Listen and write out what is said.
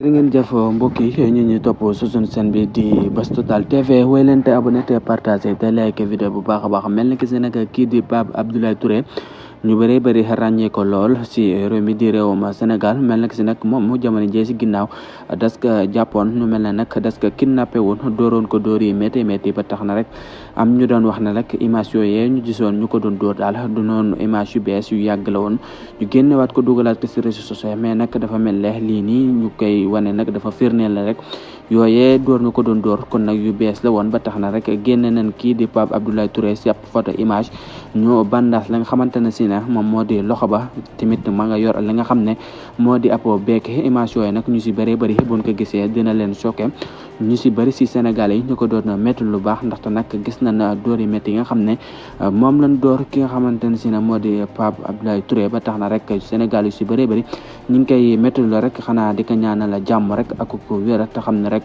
jërë ngeen jëf mbokk yi ñu topp su suñu chaîne bi di Buzz Total TV woy leen te abonné te partagé te like vidéo bu baax a baax mel na ki si nag kii di Pape Abdoulaye Touré ñu bëree bëri ràññee ko lool si réew mi di réewum Sénégal mel na ki si nag moom mu jamono jee si ginnaaw das ka jàppoon ñu mel ne nag das ka kidnappé woon dooroon ko dóor yi métti métti ba tax na rek am ñu doon wax ne rek image yooyee ñu gisoon ñu ko doon dóor daal du noonu image yu bees yu yàgg la woon ñu génnewaat ko dugalaat ko si réseaux sociaux mais nag dafa mel ne lii nii ñu koy wane nag dafa firndeel la rek yooyee dóor ñu ko doon dóor kon nag yu bees la woon ba tax na rek génne nañ kii di Pape Abdoulaye Touré si ab photo image ñu bandaas la nga xamante ne si ne moom moo di loxo ba tamit ma nga yor li nga xam ne moo di ab beeke image yooyu nag ñu si bëree bëri buñ ko gisee dina leen choqué ñu si bëri si Sénégalais yi ñu ko doon métti lu baax ndaxte nag gis nañ dóor yi métti yi nga xam ne moom lañ dóor ki nga xamante ne si ne moo di Pape Abdoulaye Touré ba tax na rek Sénégal yu si bëree bëri ñu ngi koy métti lu rek xanaa di ko ñaanal jàmm rek ak ko wér te xam ne rek